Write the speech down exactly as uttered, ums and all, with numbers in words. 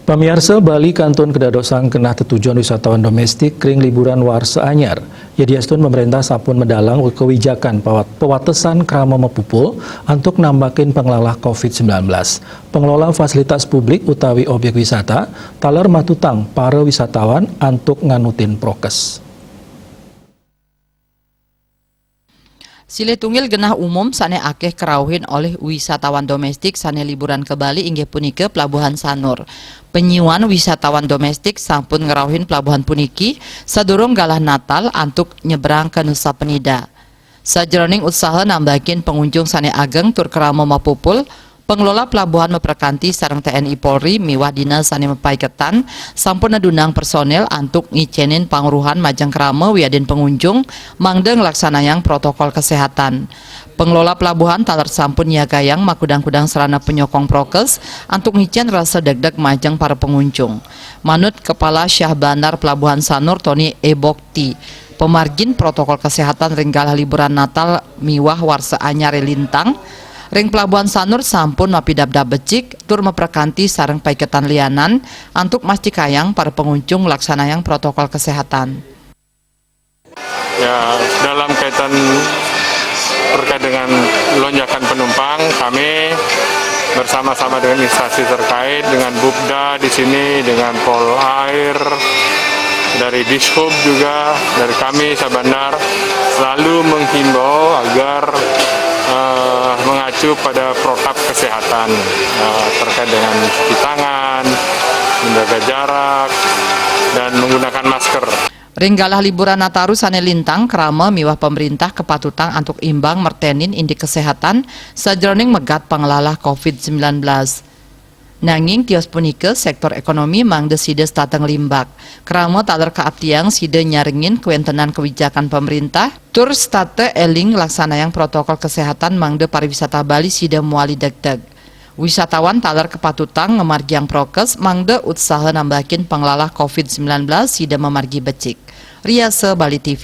Pamiarsa, Bali kantun kedadosan genah tetujon wisatawan domestik ring liburan warsa anyar. Yadiastun pemerintah sampun medalang kewijakan pawat-, pewatesan krama mapupul antuk nambakin panglalah covid sembilan belas. Pengelola fasilitas publik utawi objek wisata taler matutang para wisatawan antuk nganutin prokes. Silih tunggil genah umum sane akeh karauhin olih wisatawan domestik sane liburan ke Bali inggih punika Pelabuhan Sanur. Penyiuan wisatawan domestik sampun ngrauhin pelabuhan puniki sadurung galah Natal antuk nyebrang ke Nusa Penida. Sajeroning utsaha nambakin pangunjung sane ageng tur krama mapupul, Pengelola pelabuhan maprekanti sareng T N I Polri miwah dinas sane mapaiketan sampun nedunang personel antuk ngicenin pangruhan majeng krama wiadin pangunjung mangda nglaksanayang protokol kesehatan. Pengelola pelabuhan taler sampun nyiagayang makudang-kudang sarana penyokong prokes antuk ngicen rasa degdeg majeng para pangunjung. Manut Kepala Syah Bandar Pelabuhan Sanur, Tony Ebokti, pamargin protokol kesehatan ring galah liburan Natal miwah Warsa Anyare lintang, ring Pelabuhan Sanur sampun mapidabdab becik tur maprekanti sareng paiketan lianan antuk mastikayang para pangunjung nglaksanayang protokol kesehatan. Ya, dalam kaitan terkait dengan lonjakan penumpang, kami bersama-sama dengan instansi terkait, dengan Bupda di sini, dengan Polair, dari Dishub juga, dari kami Syah Bandar, selalu menghimbau agar, eh, mengacu pada protap kesehatan, eh, terkait dengan cuci tangan, menjaga jarak, dan menggunakan masker. Ring galah liburan Nataru sane lintang, krama miwah pemerintah kapatutang antuk imbang mertenin indik kesehatan sajeroning megat panglalah covid sembilan belas. Nanging tios punika, sektor ekonomi mangda sida setata nglimbak. Krama taler kaaptiang sida nyarengin kawentenan kawijakan pemerintah, tur setata eling nglaksanayang protokol kesehatan mangda pariwisata Bali sida mawali degdeg. Wisatawan taler kapatutang ngamargiang prokes mangda utsaha nambakin panglalah covid sembilan belas sida mamargi becik. Riasa Bali T V.